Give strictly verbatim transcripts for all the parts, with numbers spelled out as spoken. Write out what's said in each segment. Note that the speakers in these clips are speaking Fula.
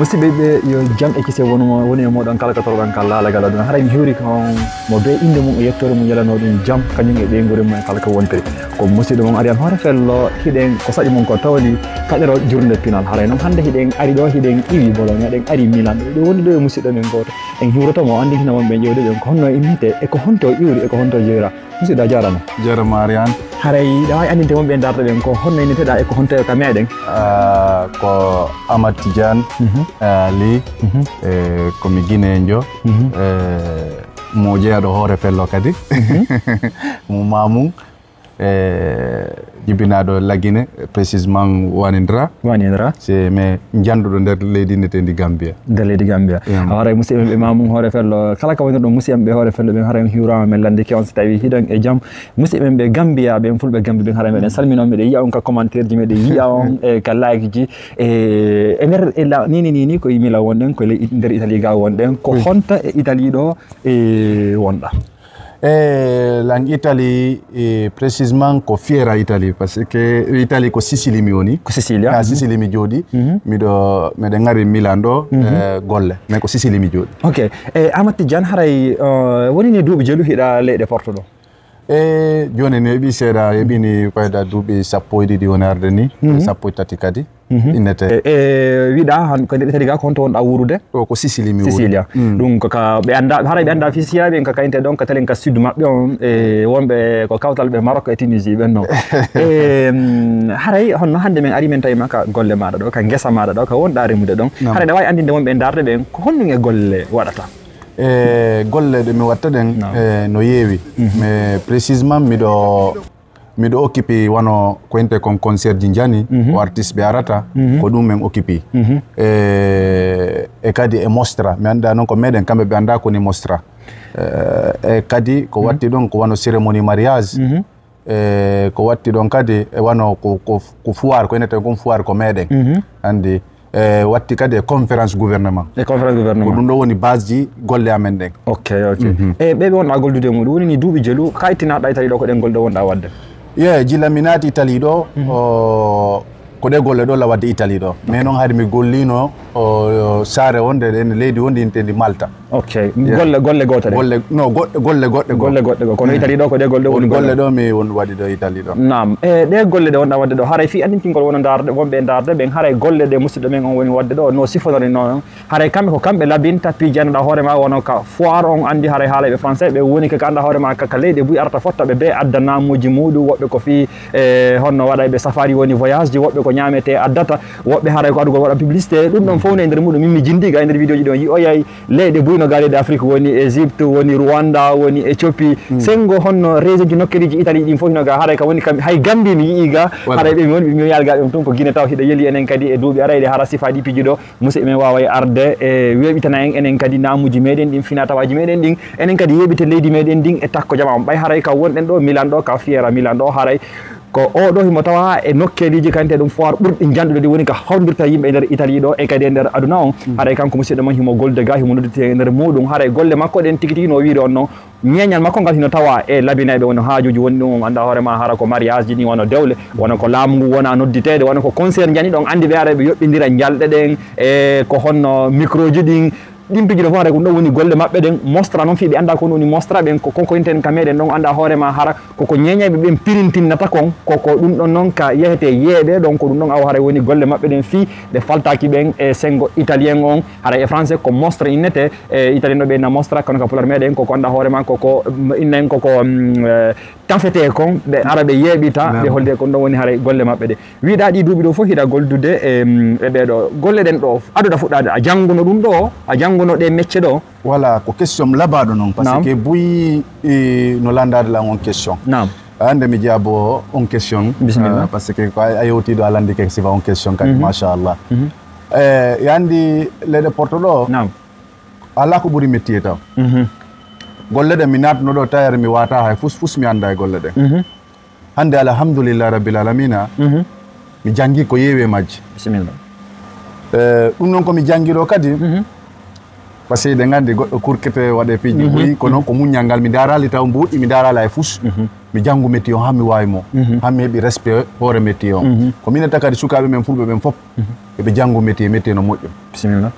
Musidɓe ɓe, yo jam e kise wonu mo, woni e moɗon kala ka toroɗon ka laalagal aduna. Haray mi hewri ko on mo be innde mum e yettoore mum yalanoo ɗum jam, kañum e ɓeynguure mum e kala ko wontiri. Ko musidɗo mon Ariane Hoore Fello, hiɗen ko saɗi mum ko tawli kaɗero jurnde pinal. Haray noon hannde hiɗen ari ɗo, hiɗen iwi Bologne, eɗen ari Milan. Ɗo woni ɗo e musidɗo men gooto. En hiwroto mo, anndintina wonɓe ƴeewde ɓen ko honno innitee e ko honto iwri e ko honto jeera. Musidɗo, a jaaraama. Jaaraama, Ariane. Haray ɗa waawi anndinde wonɓe darɗe ɓen ko honno inniteɗaa e ko honto ka meɗen? Ah, ko Amat Tidiane, Mhm. ah, Ly, Mhm. eh, ko mi Guinéenjo, Mhm. eh, mo jeyaaɗo Hoore Fello kadi, mo Mamung, eh, jibinaaɗo La Guinée, précisément Wanindra. Wanindra. C'est, mais jannduɗo nder leydi inneteendi Gambia. Nder leydi Gambia. Yam. A haray musidɓe ɓe Mamung Hoore Fello, kala ka wonirɗo musidɓe ɓe Hoore Fello ɓen, haray on hiwraama men lanndike on si tawii hiɗon e jam. Musidɓe ɓe Gambia ɓen, fulɓe Gambia ɓen, haray meɗen salmina on, meɗen yi'a on ka commentaire ji, meɗen yi'a on e ka like ji. E, e nder, e la, ni, ni, ni, ni, ko e Milan wonɗen, ko le, nder Italie ga wonɗen. Ko Oui. honta e Italie ɗo, e, wonɗa? Eh, lan Italie, eh, précisément ko Fiera Italie, parce que Italie ko Sicily mi woni. Ko Sicilia. Ah, Mhm. Sicily mi jooɗi. Mhm. Miɗo, miɗo ngari Milan ɗo, Mhm. eh, golle. Mais ko Sicily mi jooɗi. Ok. E, Amat Tidiane, haray, eh, woni ni duuɓi jelu hiɗa leyɗe Porto ɗo? E, jooni ne heɓi seeɗa, heɓini koyɗa duuɓi sappo e ɗiɗi woni arde ni, Mhm. sappo e tati kadi. Mhm. Innete. E, e, wiɗa han ko nder Italie ga, ko honto wonɗa wuurude? Ɗo ko Sicily mi wuuri. Sicilia. Mm. Ɗum ko ka ɓe annda, haray ɓe annda fi Sicilaaɓe en ka kayinte ɗon, ka telen ka sud maɓɓe on, e wonɓe ko kawtal ɓe Maroc e Tunisie ɓen non. E, mm, haray honno hannde men ari men tawi ma ka golle maɗa ɗo, ka ngesa maɗa ɗo, ka wonɗa remude ɗon. Naam. Haray ɗa waawi anndinde wonɓe darɗe ɓen ko honɗum e golle waɗata? E golle ɗe mi watta ɗen, Naam. e, no yeewi. Mhm. Mais précisément miɗo miɗo occupé wano ko inte kon concert ji njani, Mhm. ko artiste ɓe arata, Mhm. ko ɗum min occupé. Mhm. E, e kadi e mostra, mi annda noon ko meɗen kamɓe ɓe annda koni mostra. E, e kadi ko Mhm. watti ɗon ko wano cérémonie mariage, Mhm. e ko watti ɗon kadi e wano ko, ko, ko foire, ko inneten kon foire ko meɗen. Mhm. Anndi, e watti kadi e conférence gouvernement. E conférence gouvernement. Ko ɗum ɗo woni base ji golle amen ɗen. Ok, ok. Mhm. E ɓe ɓe wonɗa gollude e muɗum, woni ni duuɓi jelu, ka ittinaɗa Italie ɗo ko ɗen golle ɗo wonɗa waɗde? Ye, jila mi naati Italie ɗo, Mhm. o, ko ɗe golle ɗo la waɗde Italie ɗo. Mais noon hari mi gollino, o, saare wonde, e leydi wonde intendi Malta. Ok. Yeah. Golle, golle goote ɗe? Golle, no, go-, golle goɗɗe goo. Golle goɗɗe goo. Kono Mm. Italie ɗo ko ɗe golle ɗo woni Golle golle? ɗo mi won waɗi ɗo Italie ɗo. Naam. E ɗe golle ɗe wonɗa waɗde ɗo, haray fii anndintingol wona ndaarde, wonɓe e ndaarde ɓen, haray golle ɗe musidɗo men on woni waɗde ɗo, no sifonori noon, haray kamɓe ko kamɓe labinta, piijanɗa hoore ma wono ka foire on, anndi haray haalay ɓe français, ɓe woni ka, ka annda hoore ma ka, ka leyɗe buy arata fotta ɓe, ɓe adda naamuuji muɗum, woɓɓe ko fii, e, honno waɗay ɓe safari woni voyage ji, woɓɓe ko ñaametee addata, woɓɓe haray ko adugol waɗa publicité, ɗum ɗon fof ne e nder muɗum, min mi jindi ga e nder vidéo ji ɗon yi'oyay, leyɗe buy no ga leyɗe Afrique woni Égypte, woni Rwanda, woni Éthiopie. Mm. Sengo honno région ji nokkereji Italie ɗin fof hino ga, haray ka woni kam, hay Gambie mi yi'i ga, Voilà. haray ɓe mi woni, mi yaali ga ɗum tun ko Guinée taw hiɗa yeli enen kadi e duuɓi arayɗe hara sifa ɗi piji ɗo, musidɓe men waaway arde e weeɓitana en enen kadi naamuji meɗen ɗin, fina tawaaji meɗen ɗin, enen kadi yeeɓita leydi meɗen ɗin e takko jama on. Ɓay haray ka wonɗen ɗo Milan ɗo, ka Fiera Milan ɗo, haray Ko oo ɗoo himo tawaa e nokkeeliiji kante ɗum foire ɓurɗi njanɗude ɗi woni ka hawrdirta yimɓe e nder Italie ɗoo e kadi e nder aduna on. Mm. Haray kanko musidɗo mon himo gollude gaa, himo nodditi e nder muuɗum. Haray golle makko ɗen tigi tigi no wiiri on non, ñeeñal makko ngal hino tawaa e labinayɓe wano haajuuji woni ɗum on anndaa hoore maa hara ko mariage ji ɗin wano dewle, wano ko laamu ngu wona nodditeede, wano ko concert njani ɗon anndi ɓe ara ɓe yoɓɓindira njalɗe ɗen e ko honno micro ji ɗin. Ɗin piiji ɗo fof haray ko ɗum ɗon woni golle maɓɓe ɗen. Mostra noon fii ɓe anndaa ko woni mostra ɓen ko konko inten ka meɗen ɗon anndaa hoore maa hara koko ñeeñayɓe ɓen pirintinnata kon koko ɗum ɗon noon ka yehetee yeeɓee ɗon ko ɗum ɗon awa haray woni golle maɓɓe ɗen fii ɓe faltaaki ɓen e senngo italien on haray e français ko mostra innetee e italien ɗo ɓe inna mostra kono ka pular meɗen koko anndaa hoore maa koko inna en koko mm, eh, tafetee kon ɓe ara ɓe yeeɓita ɓe holde kon ɗon woni haray golle maɓɓe ɗe wiɗa ɗi duuɓi ɗo fof hiɗa goldude e e ɓeeɗo golle ɗen ɗo aduɗa fuɗɗade a jannguno ɗum ɗo a jannguno ɗe mecce ɗo. Voilà, ko question labaaɗo noon par ce que buy no landaade lan on question. Naam. Hannde mi jaabo on question. Bisimilla. Par ce que ko a yewtiiɗo a landike sifa on question kadi machallah. E yandi leyɗe porto ɗo. Naam. Alaa ko ɓuri mettiye taw. Golle ɗen mi naatno ɗo tawere mi waata hay fus fus mi annda e golle ɗen. Hannde alhamdulillahi rabbil alamina mi janngi ko yeewi e majji. Bisimilla. Ɗum noon ko mi janngi ɗo kadi. Par ce que eɗen nganndi goɗɗo kurkete waɗe piiji buyi kono ko muññal ngal mi ndaaraali taw mbuuɗɗi mi ndaaraali hay fus. mi janngu métier o, haa mi waawi mo, haa mi heɓi respect hoore métier o. Ko miin etta kadi sukaaɓe men fulɓe ɓen fof, eɓe janngu métier, métier no moƴƴo. Bisimilla.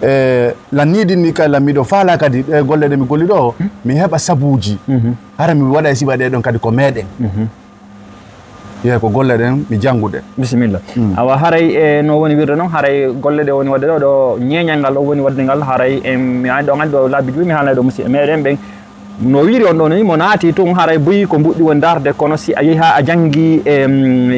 E lanniidi ndi kala miɗo faalaa kadi ɗe golle ɗe mi golli ɗo, mi heɓa sabuuji. Hara mi waɗa e siɓa ɗe ɗon kadi ko meeɗen. Yeey ko golle ɗen mi jannguɗe. Bisimilla. Awa haray e no woni wirde noon, haray golle ɗe woni waɗde ɗo, ɗo ñeeñal ngal o woni waɗde ngal, haray en mi ani ɗo ngal ɗo laabi joyi mi haalnay ɗo musidɓe meeɗen ɓen. No wiiri on ɗo ni mo naati tun haray buy ko mbuɗɗi woni darde, kono si a yehi haa a janngi e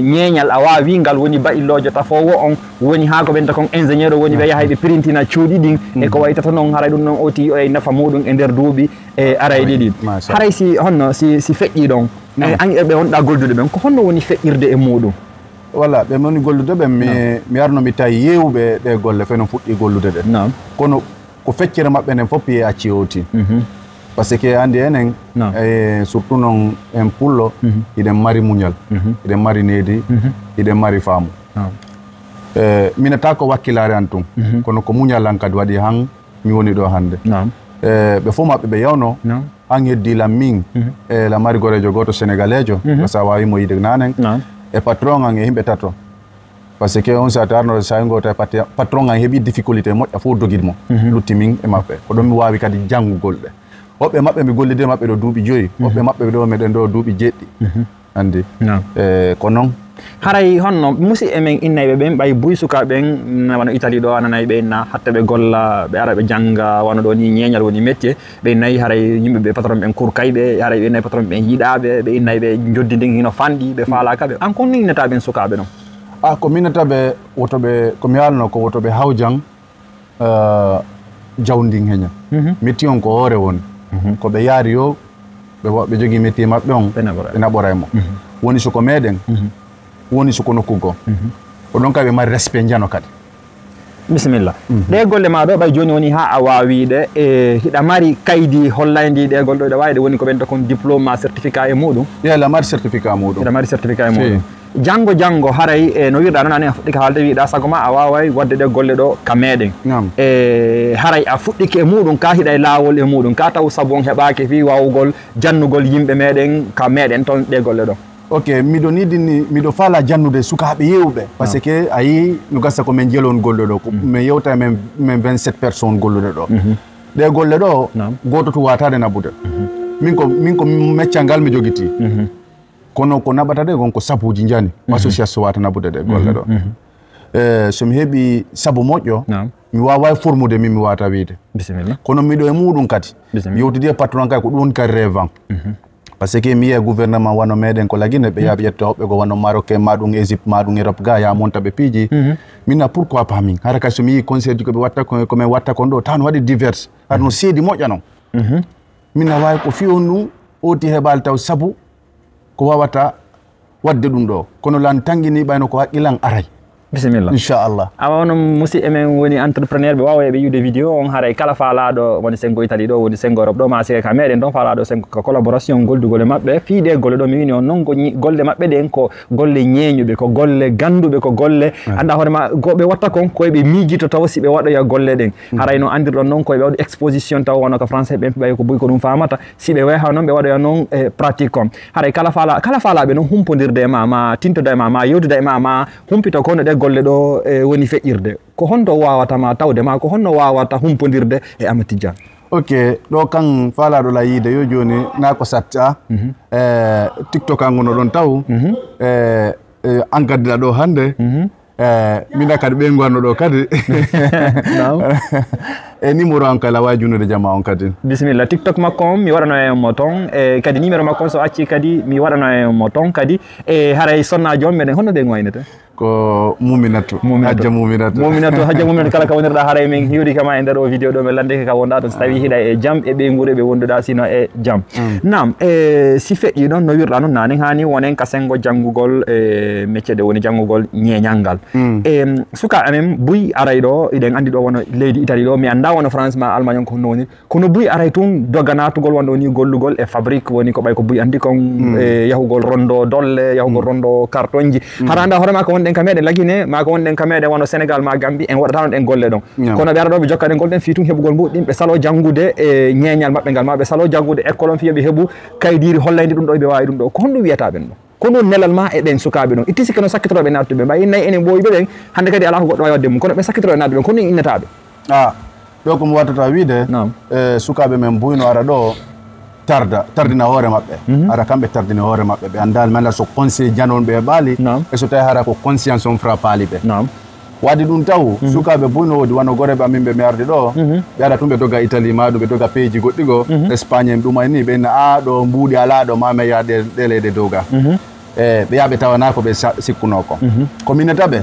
ñeeñal a waawi ngal woni baɗilloojo tafoowo on woni haa ko ɓenta kon ingénieur o woni ɓe yahay ɓe pirintina cuuɗi ɗin e ko waytata noon, haray ɗum noon oti o e nafa muɗum e nder duuɓi e arayɗi ɗin. Haray si honno si si feƴƴi ɗon e an e ɓe wonɗa goldude ɓen ko honno woni feƴƴirde e muɗum? Walla ɓe woni gollude ɓen mi mi arno mi tawi yeewuɓe ɗe golle feno fuɗɗi gollude ɗe. Kono ko feccere maɓɓe nden fof piye acci owti. Parce que andi enen e surtout noon en pullo hiɗen mari muñal, hiɗen mari needi, hiɗen mari faamu. E minata ko wakkilaare an tun, kono ko muñal an kadi waɗi han mi woni ɗo hannde. E ɓe fof maɓɓe ɓe yawno, han heddi lan min e la mari goreejo gooto sénégaleejo, parce que a waawi mo yiide nanen, e patron an e yimɓe tato. Parce que on saaha taarno saaha ngoo tawi patron an heɓi difficulté moƴƴa fof dogid mo, lutti min e maɓɓe. Ko ɗon mi waawi kadi janngugol ɓe. Woɓɓe maɓɓe mi gollidi e maɓɓe ɗo duuɓi joyi, woɓɓe maɓɓe ɗo meɗen ɗo duuɓi jeɗɗi. Anndi? E ko noon. Haray honno musidɓe men innayɓe ɓen ɓay buy sukaaɓe ɓen wano Italie ɗo a nanay ɓe inna hatta ɓe golla ɓe ara ɓe jannga wano ɗo ni ñeeñal woni métier, ɓe innayi haray yimɓe ɓe patron ɓen kurkay ɓe, haray ɓe innayi patron ɓen yiɗaɓe, ɓe innayi ɓe joddi ndin hino fanɗi, ɓe faalaka ɓe. An kon no innata ɓen sukaaɓe ɗon? A ko mi innata ɓe woto ɓe ko mi haalno ko woto ɓe hawjan jawdi ndin heña. Métier on ko hoore woni. Ko ɓe yaari yo ɓe wa- ɓe jogii métier maɓɓe on ɓe naɓora e mo. Woni so ko meɗen, woni so ko nokku goo. Ko ɗon kay ɓe mari respect njano kadi. Bisimilla. Ɗee golle maa ɗoo ɓay jooni woni haa a waawi ɗe e hiɗa mari kaydi hollayndi ɗee golle ɗoo hiɗa waawi ɗe woni ko ɓenta kon diplôme maa certificat e muuɗum? Yalla mari certificat muuɗum. Hiɗa mari certificat e muuɗum. Janngo janngo haray e no wiirɗaa noon anen a fuɗɗike haalde wiiɗaa sago maa a waaway waɗde ɗee golle ɗoo ka meeɗen. E haray a fuɗɗike e muuɗum ka hiɗa e laawol e muuɗum ka taw sabu on heɓaaki fii waawugol jannugol yimɓe meeɗen ka meeɗen toon ɗee golle ɗoo. Ok, miɗo nidini miɗo faalaa jannude sukaaɓe yeewɓe parce que a yii no gasa ko min jelo on golluɗo ɗo min yewta min min vingt sept personnes golluɗo ɗo. Ɗe golle ɗo gooto tun waataade naɓude. Min ko min ko meccal ngal mi jogitii. Kono ko naɓata ɗe kon ko sabuuji njani association waata naɓude ɗe golle ɗo. E so mi heɓii sabu moƴƴo mi waaway formude min mi waata wiide. Kono miɗo e muuɗum kadi mi yewtidi e patron kay ko ɗum woni kadi rêve an. Parce que mi yiya gouvernement wano meɗen ko lagine ɓe yaaɓe ƴetta hoɓɓe ko wano marocain maɗum égypte maɗum europe ga ya monta ɓe piiji. Min na pourquoi pas min hara kay so mi yii conseil ji ko ɓe watta ko ko min watta kon ɗo tan waɗi divers hara no seedi moƴƴa non. Min na wawi ko fiyon ɗum oti heɓali taw sabu ko wawata waɗde ɗum ɗo kono lan tangini ɓayno ko haqqillan aray. Bisimilla. Inchallah. Awa onon musidɓe men woni entrepreneur ɓe wawa ɓe yiwde vidéo on haray kala faalaɗo woni sengo Italie ɗo woni sengo Europe ɗo ma sika ka meɗen ɗon faalaɗo sengo ka collaboration goldugol e maɓɓe fii ɗe golle ɗo mi wini on non ko golle maɓɓe ɗen ko golle ñeeñuɓe ko golle ganduɓe ko golle anda hoore ma ko ɓe watta kon koye ɓe miijito taw si ɓe waɗoya golle ɗen haray no andirɗon non koye ɓe waɗi exposition taw wano ka français ɓen ɓay ko buy ko ɗum famata si ɓe weha non ɓe waɗoya non e pratique on haray kala faala kala faalaɓe non humpodirde e ma ma tintoda e ma ma yewtida e ma ma humpito ko no ɗe golle ɗo e woni feƴƴirde ko honto wawata ma tawde ma ko honno wawata humpodirde e Amadou Tidiane. Ok, ɗo kan faalaɗo la yiide yo joni na ko satta e tiktok an gono ɗon taw e an gaddila ɗo hande. E mina kadi ɓe gonno ɗo kadi e numéro an kala wawi junnude jama on kadi. Bisimilla tiktok makko on mi waɗanoya mo toon e kadi numéro makko on so acci kadi mi waɗanoya mo toon kadi e haray sonnaajo on meɗen honno ɓe goynete? Ko muminatu hajja muminatu muminatu hajja muminatu kala ka wonirɗa haray min hiwri kama e nder o vidéo ɗo min landike ka wonɗa ɗon so tawi hiɗa e jam e ɓeynguure ɓe wonduɗa sino e jam. Nam e si feƴƴi ɗon no wirɗa noon nanen hani wonen ka sengo janngugol e mecce ɗe woni janngugol ñeeñal ngal e suka amen buy aray ɗo iɗen anndi ɗo wono leydi Italie ɗo mi annda wono France ma Allemagne on ko honno woniri kono buy aray tun doga natugol wonɗo ni gollugol e fabrique woni ko ɓay ko buy anndi kon e yahugol rondo dolle yahugol rondo cartonji hara annda hoore ma ko wonde En ka meɗen Lagine, maa ko wonɗen ka meɗen wano Sénégal maa Gambie, en waɗataano ɗen golle ɗon. Kono ɓe ara ɗo, ɓe jokka ɗen golle ɗen fii tun heɓugol mbuuɗi ɗin, ɓe saloo janngude e ñeeñal maɓɓe ngal, maa ɓe saloo janngude école on fii yo ɓe heɓu kaydiiri hollayndi ɗum ɗo, ɓe waawi ɗum ɗo. Ko honɗum wiyataa ɓen ɗo? Ko ɗum nelal maa e ɓen sukaaɓe ɗon? Itti sikke no sakkitoro ɓe naattuɓe, ɓay nayi enen ɓooyi ɓe ɓen, hannde kadi alaa ko goɗɗo waawi waɗde mum. Kono ɓe sakkitoro ɓe naattuɓe ɓen, ko ɗum innataa ɓe? Ah, ɗo ko mi wattata wiide, e sukaaɓe men buy no ara ɗo, tarda, tardina hoore maɓɓe. Ara kamɓe tardini hoore maɓɓe, ɓe anndaali mala so conseil janon ɓe heɓaali, e so tawi hara ko conscience on frappaali ɓe. Waɗi ɗum taw, sukaaɓe buy no woodi, wano goreeɓe amin ɓe mi ardi ɗo, ɓe ara tun ɓe doga Italie ma ɗum, ɓe doga peeji goɗɗi goo, Espagne en ɗum ay ni, ɓe inna, "A, ɗo mbuuɗi alaa ɗo, ma mi yaha ɗe, ɗe leyɗe doga." E, ɓe yaha ɓe tawanaa ko ɓe sa-, sikkunoo ko. Ko mi innata ɓe,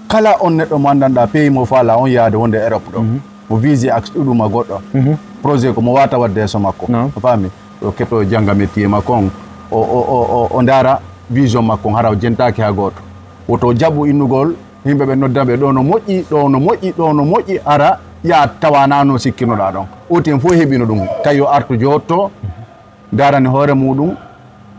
kala on neɗɗo mo anndanɗaa pays mo faala on yaade wonde Europe ɗo, mo vise ak ɗuɗum a goɗɗo, projet ko mo waata waɗde e so makko. A faami? O keɓto jannga métier makko on, o, o, o, o, o ndaara vision makko on, hara o jentaaki haa gooto. Woto o jaɓu innugol yimɓe ɓe nodda ɓe, "Ɗo no moƴƴi, ɗo no moƴƴi, ɗo no moƴƴi," hara yaa tawanaa no sikkinoɗaa ɗon. Oti en fof heɓino ɗum, tawi o artu jootto, daarani hoore muɗum,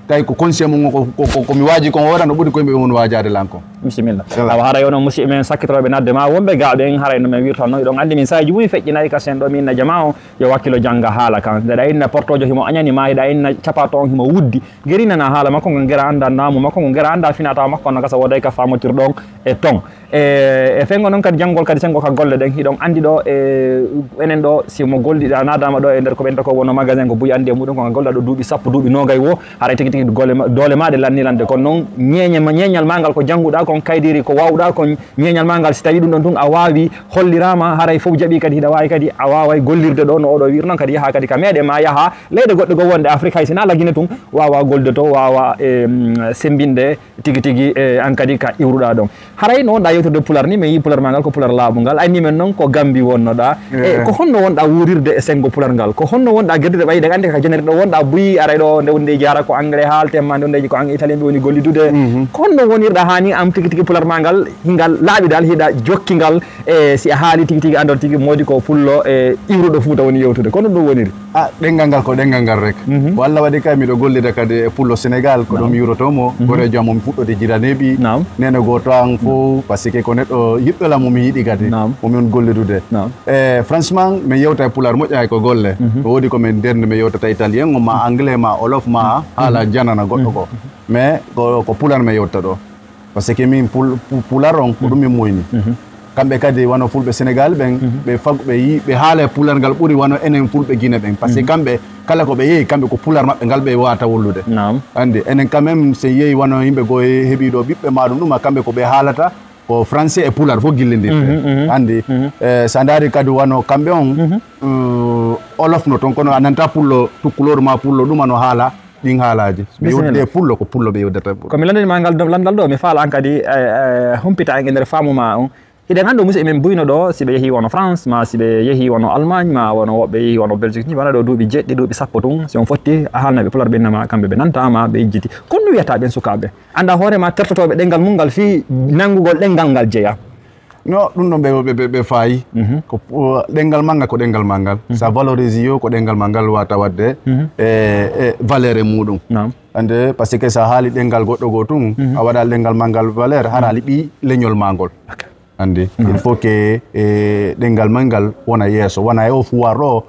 tawi ko conseil mum ko, ko, ko, ko mi waaji kon hoore no ɓuri ko yimɓe ɓe woni waajaade lan kon. Bisimilla. Awa, haray onon musidɓe men sakkitoroɓe nadde ma wonɓe gaaɓe en, haray no men wirtanno, hiɗon anndi min saaji mum feƴƴinay ka sen ɗo min na jama o, yo wakkilo jannga haala kan. Ndeɗa inna portojo himo añani ma, hiɗa inna capato on himo wuddi. Geri nana haala makko, ngo gera annda naamu makko, ngo gera annda finata makko, no gasa wooday ka famotirɗon e ton. E, e fengo noon kadi janngol kadi senngo ka golle ɗen, hiɗon anndi ɗo, e, enen ɗo, si mo golliɗa naadama ɗo e nder ko ɓen ko wono magasin ko buy anndi e muɗum, ko ka golliɗa ɗo duuɓi sappo, duuɓi noogay wo, haray tigi tigi golle ma, doole ma ɗe lanni lande. Kono noon, ñeeñe ma, ñeeñal ma ngal ko jannguɗa kon, kaydiri ko waawɗa kon, ñeeñal ma ngal, si tawi ɗum ɗon tun a waawi, hollirama, haray fof jaɓi kadi, hiɗa waawi kadi, a waaway gollirde ɗo, no oɗo wiir noon kadi, yaha kadi ka meɗe ma, yaha leyɗe goɗɗe goo wonde Afrique, hay si na Lagine tun, waawa golde to, waawa, em, semmbinde tigi tigi, e, an kadi ka iwruɗa ɗon. Haray no wonɗa yewtude pular ni, mi yii pular ma ngal ko pular laaɓungal. Anni men noon ko Gambi wonnoɗa. E, ko honno wonɗa wuurirde e senngo pular ngal? Ko honno wonɗa gerdude ɓay ɗen anndi ka janari ɗo wonɗa buy aray ɗo nde wonde jaara ko anglais haalte ma, nde wonde ko ang-, italien ɓe woni gollidude. Ko honno wonirɗa hani am tigi tigi pular ma ngal, hingal laaɓi dal hiɗa jokki ngal, e si a haali tigi tigi anndor tigi moodi ko pullo e iwruɗo Fuuta woni yewtude. Kono ɗum woniri? Ah, ɗenngal ngal ko ɗenngal ngal rek. Ko Allah waɗi kay miɗo gollida kadi e pullo Sénégal, ko ɗum mi yuroto mo. Goreejo am mo mi fuɗɗode jiraneeɓi. Neene gooto an fof, parce que ko neɗɗo yiɗɗo lan mo mi yiɗi kadi. Mo min gollidude. E franchement, min yewta e pular moƴƴa hay ko golle. No woodi ko min ndernde min yewtata italien, o ma anglais, ma olof, ma haala janana goɗɗo ko. Mais ko, ko pular min yewta ɗo. Parce que min pul-, pu-, pular on, ko ɗum min moyni. Kamɓe kadi, wano fulɓe Sénégal ɓen, ɓe fag-, ɓe yi-, ɓe haala e pular ngal ɓuri wano enen fulɓe Guinée ɓen. Parce que kamɓe, kala ko ɓe yehi, kamɓe ko pular maɓɓe ngal ɓe wawata wollude. Anndi, enen quand même, si yehi wano yimɓe goo heɓi ɗo ɓiɓɓe ma ɗum ɗum, kamɓe ko ɓe haalata, ko français e pular fof gillindirte. Anndi, eh, sa ndaari kadi wano kamɓe on, eh, olof no toon, kono a nanta pullo, tukkulooru ma pullo ɗum ano haala, ɗin haalaaji. Ɓe yewtude e pullo, ko pullo ɓe yewdata e pullo. Ko mi lanndani ma ngal ɗo, lanndal ɗo, mi faala an kadi, eh, eh, humpita en e nder faamu ma on. Hiɗen anndi musidɓe men buyno ɗo, si ɓe yehi wano France, ma si ɓe yehi wano Allemagne, ma wano woɓɓe yehi wano Belgique ni, wona ɗo duuɓi jeɗɗi, duuɓi sappo tun, si on fotti a haalna ɓe pular ɓe innama kamɓe ɓe nanta ma, ɓe ijjiti. Kono ɗum wiyata ɓen sukaaɓe? Annda hoore ma tertotooɓe ɗenngal mum ngal fii nanngugol ɗenngal ngal jeya. No, ɗum ɗon ɓe, ɓe, ɓe, ɓe faayi. Ko, uh, ɗenngal manngal ko ɗenngal manngal. Sa valorise yo ko ɗenngal manngal wata waɗde, e, e valeur e muɗum. Anndi, parce que sa haali ɗenngal goɗɗo goo tun, a waɗaali ɗenngal manngal valeur, hara a liɓi leñol ma ngol. Anndi, il faut que, e, ɗenngal manngal wona yeeso, wona e o foire ɗo,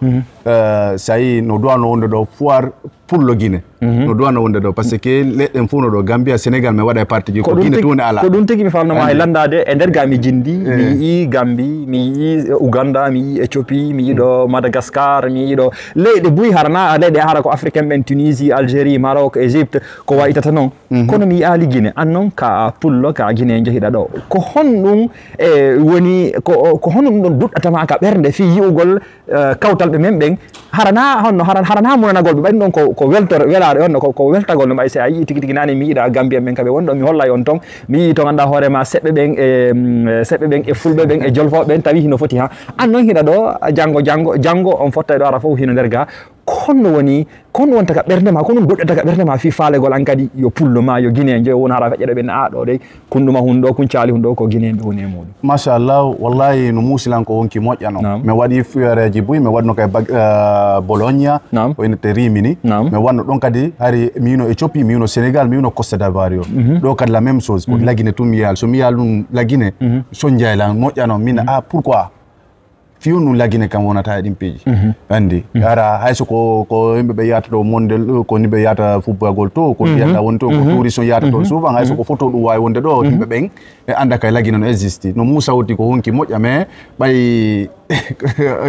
eh, sa yi no duwano wonde ɗo foire pullo Guinée. No duwano wonde ɗo, parce que leɗɗen fof no ɗo, Gambia, Sénégal, mi waɗa e parti ji, ko Guinée tun woni ala. Ko ɗum tigi mi falnoma e lanndaade, e nder ga mi jindi, mi yi'i Gambie, mi yi'i Ouganda, mi yi'i Éthiopie, mi yi'i ɗo Madagascar, mi yi'i ɗo leyɗe buy hara na, leyɗe hara ko africain ɓen, Tunisie, Algérie, Maroc, Égypte, ko wayi tata noon. Kono mi yi'aali Guinée, an noon ka pullo, ka Guinée njehiɗa ɗo. Ko honɗum, e, woni, ko, ko honɗum ɗum ɗon duɗɗatama ka ɓernde fii yi'ugol eh, kawtal ɓe men ɓen, harana honno, hara, harana munanagol ɓe, ɓayri ɗon ko, ko weltore, welaare honno, ko, ko weltagol no ɓay si a yii tigi tigi nani mi yiɗa Gambien ɓen kaɓe woni ɗo, mi hollay on ton, mi yii ton annda hoore ma seɓɓe ɓen e, mm, seɓɓe ɓen e fulɓe ɓen e jolfo ɓen tawi hino foti ha. An non hiɗa ɗo, janngo, janngo, janngo on fottay ɗo ara fof hino nder ga, Ko honno woni, ko honno wonta ka ɓernde ma, ko honno goɗɗata ka ɓernde ma fii faalegol an kadi yo pullo ma, yo gineejo, yo won hara feƴƴa ɗo ɓen, a ɗo dey, kun ɗuma hun ɗo, kun caali hun ɗo, ko gineeɓe woni e muɗum? Machallah, wallahi no muusi lan ko wonki moƴƴano. Naam. Mi waɗi fiyereeji buy, mi waɗno kay bag-, eh, Bologna, Naam. ko ina te Rimini. Naam. Mi waɗno ɗon kadi, hari mi wino Éthiopie, mi wino Sénégal, mi wino Côte d'Ivoire yo. Mhm. Ɗo kadi la même chose, ko Mhm. Lagine tun mi yaal. So mi yaal ɗum Lagine, Mhm. sonjay lan moƴƴano, min Mhm. ah, pourquoi? Fiyu ɗum Lagine kam wonata e ɗin piiji. Mhm. Andi. Mhm. Ara, hay so ko, ko yimɓe ɓe yahata to monde, ko ni ɓe yahata fubbagol to, ko Mhm. yalla woni to, ko Mhm. touriste on yahata toon Mhm. souvent, hay so Mhm. ko photo ɗum waawi wonde ɗo, Mhm. yimɓe ɓen, ɓe annda kay Lagine no existe. No Moussa woti ko honki moƴƴa, mais ɓay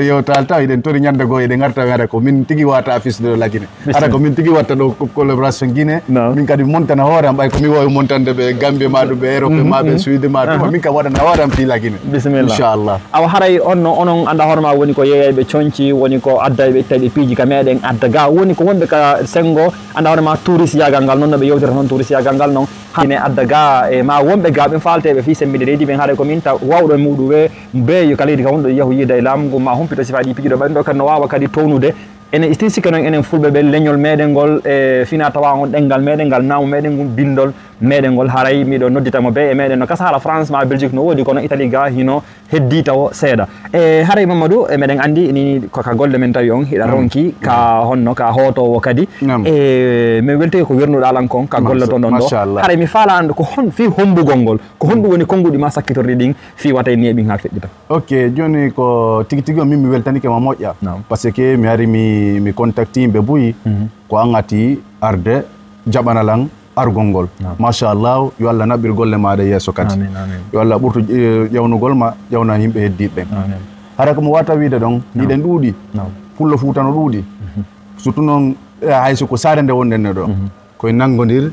yo taal taw, eɗen tori ñande goo, eɗen ngarta, mi ara ko min tigi wata affiche de Lagine. Ara ko min tigi watta ɗo co-, collaboration Guinée. Naam. Min kadi mi montana hoore am, ɓay ko mi waawi montande ɓe Gambie ma ɗum, ɓe Europe Mhm, ma, ɓe mhm. Suède ma ɗum. Aha. Min kam waɗana hoore am fii Lagine. Bisimilla. Inchallah. Awa haray on no, onon annda hoore ma woni ko yeeyayɓe conci, woni ko addayɓe ittayɓe piiji ka meɗen adda ga. Woni ko wonɓe ka sengo, annda hoore ma touriste yaagal ngal, non no ɓe yewtira toon touriste yaagal ngal non. Hine adda ga, e ma wonɓe ga ɓen faalteɓe fii semmbinde leydi ɓen, haray ko min ta wawɗo e muɗum we, beeyo ka leydi ka wonɗo yahu yiida e laamu ngu ma humpito sifaaji piiji ɗo, ɓay ɗum ɗo kadi no waawa kadi townude. Enen isti sikke noon, enen fulɓe ɓe, leñol meɗen ngol, e fina tawa on ɗenngal meɗen ngal, naamu meɗen ngun, binndol meɗen ngol, haray miɗo noddita mo be e meɗen no ka Sahara France ma Belgique no woodi, kono Italie ga hino heddi tawo seeɗa. E haray Mamadou, e meɗen anndi ni ko ka golle men tawi on, hiɗa Naam. ronki, ka honno, ka hootoowo kadi. Naam. E mi weltoyi ko wernuɗaa lan kon, ka Masha-, gollotoɗon ɗon ɗo. Machallah. Haray mi faala anndu ko hon, fii hommbugol ngol, ko honɗum woni konnguɗi ma sakkitorɗi ɗin fii wata e neeɓin haa feƴƴita? Ok, jooni ko tigi tigi on, min mi weltanike ma moƴƴa. Naam. Parce que mi ari mi, mi contacti yimɓe buy, Mhm. ko an ati arde jaɓana lan argol ngol. Naam. Machallah, yo Allah naɓɓir golle maaɗa yeeso kadi. Amin, amin. Yo Allah ɓurtu, eh, ƴawnugol ma, ƴawna yimɓe heddiiɓe ɓen. Amin. Hara ko mi wata wiide ɗon, Naam. hiɗen ɗuuɗi. Naam. Pullo Fuuta no ɗuuɗi. Mhm. Surtout noon, eh, hay so ko saare nde wonɗen ɗo. Mhm. Koye nanngondir,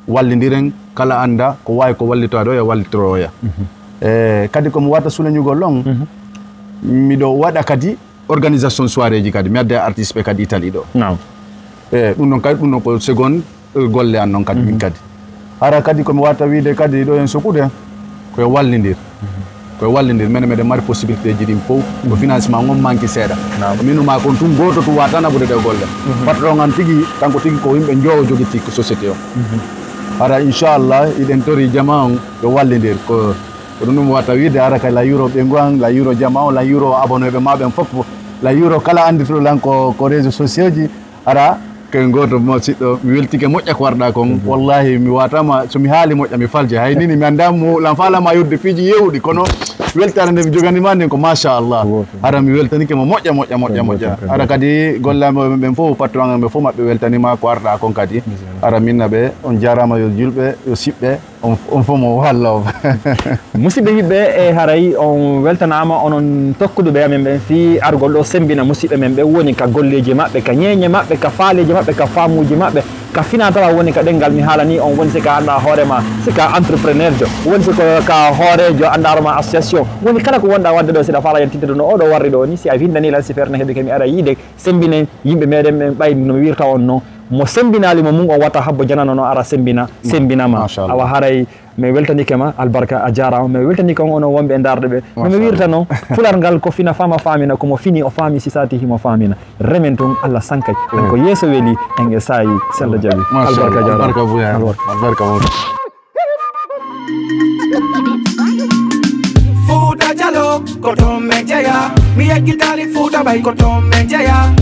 wallindiren, kala annda ko waawi ko wallitoya ɗo, yo wallitoroya. Mhm. Eh, kadi ko mi wata soulignugol ɗon, Mhm. miɗo waɗa kadi organisation soirée ji kadi, mi adda artiste ɓe kadi Italie ɗo. Naam. E ɗum ɗon kadi, ɗum ɗon ko seconde, eh, golle an noon kadi, min Mhm. kadi. Hara kadi ko mi wata wiide kadi ɗo en sokude, ko e wallindir. Mhm. Ko e wallindir. Minen meɗen mari possibilité ji ɗin fof. Ko Mhm. financement on manque seeɗa. Naam. Minu ma kon tun gooto tun wata naɓude ɗe golle. Mhm. Patron an tigi, kanko tigi ko yimɓe njowo jogiti ko société o. Mhm. Hara inchallah, iɗen tori jama on yo wallindir. Ko Ko ɗum ɗum wata wiide, ara kay la yuro ɓe ngon, la yuro jama on, la yuro abonné ɓe ma ɓen fof, la yuro kala anndituɗo lan ko, ko réseaux sociaux ji, ara kay gooto mo siɗɗo, mi weltike moƴƴa ko warɗa kon. Mhm. Wallahi, mi watama, so mi haali moƴƴa, mi falje. Hay nini, mi annda mo, lan faala ma yodde piiji yewɗi, kono weltaare nde mi jogani ma nden ko machallah. Ko woto. Ara mi weltanike mo moƴƴa, moƴƴa, moƴƴa, Ko moƴƴa. woto, ko Ara woto. kadi gollaaɓe ɓen fof, patron ɓe fof maɓɓe weltanima ko arɗa kon kadi. Bisimilla. Ara minna ɓe, on jarama yo julɓe, yo siɓɓe. On, on fof mo wallo. Musidɓe yiɓɓe, e haray on weltanaama onon tokkuduɓe amen ɓen fii argol ɗo semmbina musidɓe men ɓe woni ka golleeji maɓɓe, ka ñeeñe maɓɓe, ka faaleeji maɓɓe, ka faamuuji maɓɓe, ka fina tawa woni ka ɗenngal mi haalani on, woni si ka annda hoore ma, si ka entrepreneur jo, woni si ko ka hooreejo annda hoore ma association, woni kala ko wonɗa waɗde ɗo, si ɗa faala yantinde ɗo no oɗo warri ɗo ni, si a winndani lan si feere na heɓi ke mi ara yiide semmbinen yimɓe meɗen ɓen ɓay no mi wirta on no, mo semmbinaali mo mum on wata habbo janano no ara semmbina, semmbinama. Machallah. Awa haray mi weltanike ma, albarka a jaaraama. Mi weltanike on onon wonɓe e ndaarde ɓe. No mi Machallah. wirta no, pular ngal ko fina fama famina, ko mo fini o faami si sati himo famina. Remen tun Allah sankay. En ko yeeso weli, en e saayi, si Allah jaɓi. Machallah. Albarka jaaraama. Albarka buya. Albarka. Albarka buya. Fuuta Jalo, ko toon men jeyaa. Mi yeggitaali Fuuta Ɓay, ko toon men jeyaa.